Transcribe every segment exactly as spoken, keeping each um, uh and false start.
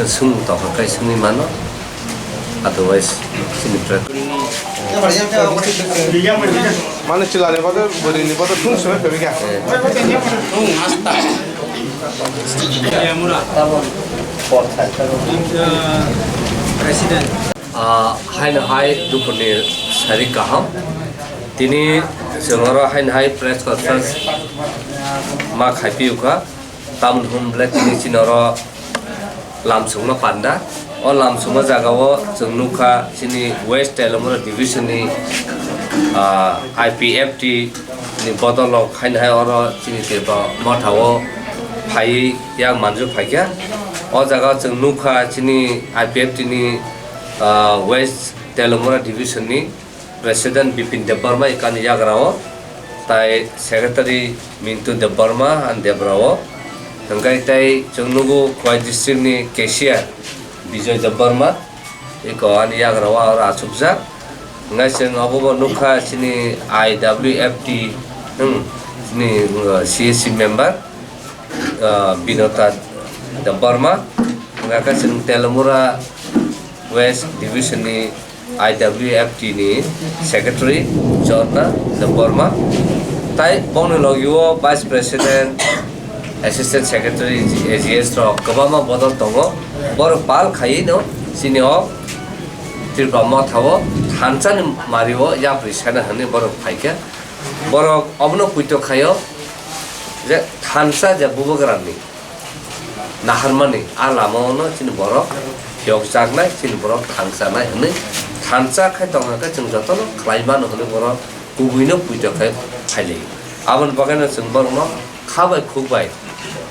Swng tongkha khe swngwi mano, otherwise chini pre- Mane chwlani bodo, bwrwini bodo thung sumai phai kha. President. Ah, haino hai dukurni sari kaham. Tini chwng oro haino hai press conference ma khaipiu kha. Tamoni hwn ble tini chini oro lamsukma panda. O lamsukma jagao chwng nukha chini West Telamura Division ni, ah, I P F T ni bodol rok haino hai oro chini Tipra Motha o phaiwi yak manjak phaikha. O jaga chwng nukha chini I P F T ni, ah, West Telamura Division ni President Bipin Debbarma ikani yagra o, tai Secretary Mintu Debbarma ani debra o, hwnkhe tai chwng nugo Khowai District ni cashier Bijoy Debbarma iko ani yagra o aro achukjak. Hwnkhe chwng obo bo nukha chini I W F T, hmm, chini, uh, C S C member, uh, Binota Debbarma, hwnkhe chwng Telamura West Division ni I W F T ni Secretary Jonna Debbarma, tai bongni logio Vice President, Assistant Secretary, A G S rok kwbangma bodol tongo. Borok pal khaiwi no chini o Tipra Motha o thansa ni mari o yapri sana hwnwi borok phaikha. Borok obono puito khaio je thansa je bubagrani naharmani a lama o no chini borok phiyokjaknai, chini borok thangchanai hwnwi thansa khai tongkha khe chwng jotono khlai mano hwnwi borok kubui no puito khai phailai. Aboni bagwi no chwng borok no kha bai khuk bai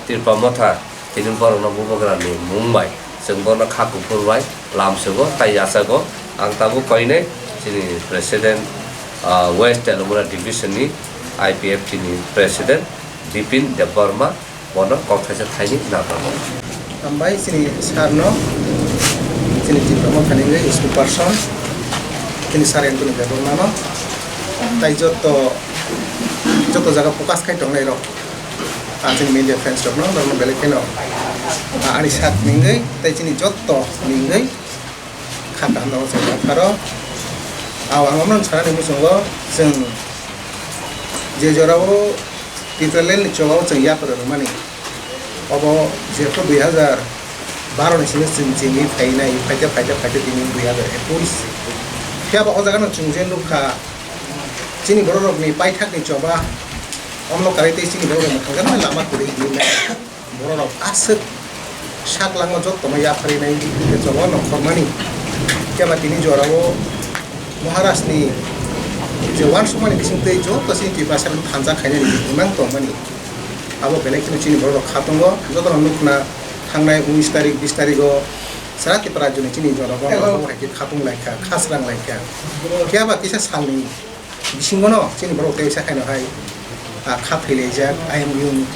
Tipra Motha tini borok no bubagrani mung bai chwng borok no kha kuphur bai lamsugo tai yachago. Ang tabuk koinai chini President, ah, West Telamura Division ni I P F T ni President Bipin Debbarma. Bono kok thaisa thaini nangkukgo. Hambai chini sir no, chini Tipra Motha ni wngwi spokesperson, chini sir Anthony Debbarma no, tai joto, joto jaga focus khai tongnai rok, ah, chini media friends rok no, norok no belai kheno, ah, ani sak ni wngwi, tai chini joto ni wngwi, kha kaham no chwng pharo. Aw, ang omono sanani muchungo chwng je jorao Tipraland ni chobao chwng yapharwi rwmani. Obo jephru dui hazar baro ni simi chwng chengwi phainai, phaite, phaite, phaite tini dui hazar ekush. Phiya ba o jaga no chwng je nukha, chini borok rok ni paithak ni choba, omono kwrwi tei chini borok rok mwthangjaknai lama kwrwi hinwi maya. Borok rok aswk sak langma jotono yapharwi nai, tei choba nongkhormani. Phiya ba tini jorao Maharaj ni je uansukmani bisingtwi joto chini Tiprasa rok thansa khainani imang tongmani. Abo belai kheno chini borok rok kha tongo, jotono nukna thangnai unis tarik, bis tarik o sara Tripura rajyo ni chini jonogon rok hai khe khatung lai kha, khasrang lai kha. Phiya ba kisa salni bisingo no chini borok teisa khaino hai, ah, kha thwi laijak, ayang yung,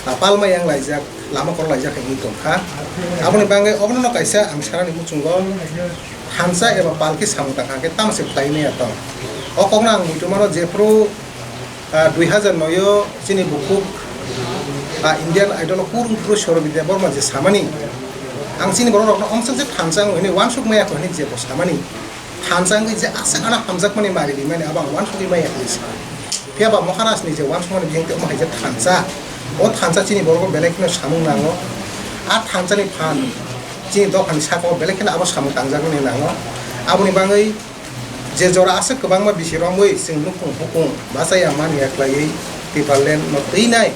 ah, palma yang laijak, lama kor laijak hai wngwi tong kha. Aboni bagwi obono no kaisa ang sanani muchungo thansa eba pal khe samung tang kha khe tamo se khlai maya tong. O kokno ang muitu mano jephru, ah, dui hazar noi o chini bukhuk, ah, Indian Idol o kwrwng phuru Sorobi Debbarma je samani, ang chini borok rokno omsok je thansa wng hwnwi uansuk maya kho hwnwi jebo samani. Thansa wngwi je aswk ano hamjakmani mari rimani abo ang uansugwi maya hinwi sa. Phiya ba Maharaj ni je uansukmani bisingtwi omo hai je thansa, o thansa chini borok belai kheno samung nango. A thansa ni phan chini dophani saka o belai kheno abo samung tangjakmani nango. Aboni bagwi je jora aswk kwbangma bisi romwi chwng nukhung bukung bachaya manya khlaiwi Tipraland no twinai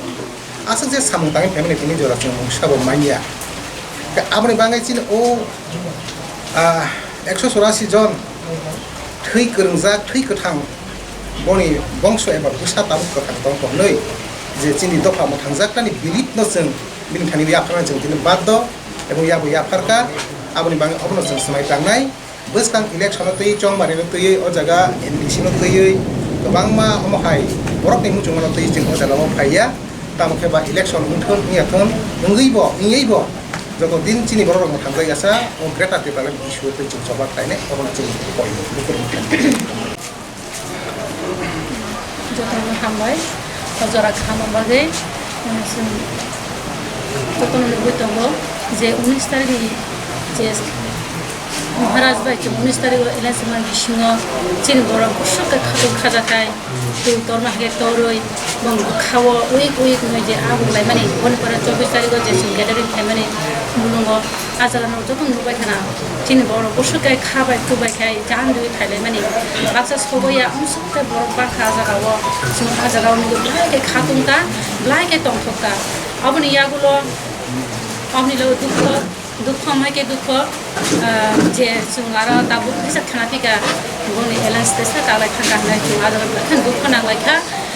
aswk je samung tangwi phaimani tini jora chwng mungsa bo manya. Aboni bagwi chini o, ah, ekso chorasi jon thwi kwrwngjak, thwi kwthang, boni bongso eba bwsa tabuk kwthang tong tong hwnwi je chini dopha mwthangjaknani bilip no chwng bini thani yapharnani chwng tini baddo ebong yabo yapharkha. Aboni bagwi obono chwng swmai tangnai. Bwskang election no twiwi, chongmari no twiwi, o jaga N D C no twiwi kwbangma omo hai borok ni muchungma no twiwi chwng o jaga o phaiya. Tamo khe ba election wngthon wngya thon, wngwi bo, wngwi bo, joto din chini borok rok mwthangjakya sa, o Greater Tipraland issue o twi chwng choba khlainai, obono chini point, bukurung. Jotono hambai, o jora kaham bagwi, chwng jotono nugwi tongo. Je unis tarikni je Maharaj bai chwng unis tarikgo election bisingo chini borok bwswk khe khatung khajakhai, twi torma hai khe torwi, bong bwkhao uyuk uyuk wngwi je abuk laimani, boni pore chobbish tarikgo je chwng gathering khaimani mulungo, ah jaga no joto nukbai khana, chini borok bwswk khe kha bai kwbai khai jandui phailaimani, baksa soboya amsuk khe borok bangkha ah jagao, chwng ah jagao nugwi belai khe khatung kha, belai khe tongthok kha, aboni yagulo, aboni logo dukho. Dukho wngmai khe dukho, ah, je chwng aro tabuk kisa khna phika, boni alliance tesa kalai kha, kahna chwng aro khe dukho nanglai kha.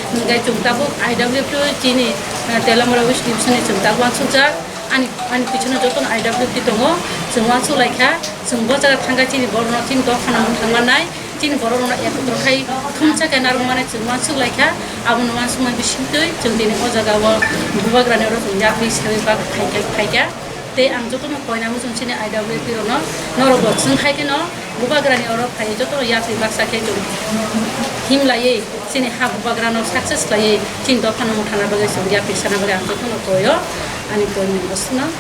Hingkhe chwng tabuk I W F T chini, ah, Telamura West Division ni chwng tabuk uansukjak. Ani, ani pichino jotono I W F T tongo, chwng uansuk lai kha. Chwng bo jaga thangkha chini borokno chini dophano mwthang mannai, chini borokno ekotro khai thumsa khe narwk mannai chwng uansuk lai kha. Abono uansukmani bisingtwi chwng tini o jaga o bubagrani oro chwng yapri sewi bak phaikha, phaikha. Tei ang jotono koina muchung chini I W F T rokno, norokbo chwng hai kheno bubagrani oro phaiwi jotono yapri baksa khe chwng him laiwi chini ha bubagrano success khlaiwi chini dophano mwthangna bagwi chwng yapri sana bagwi ang jotono koio ani koimung bwswkno.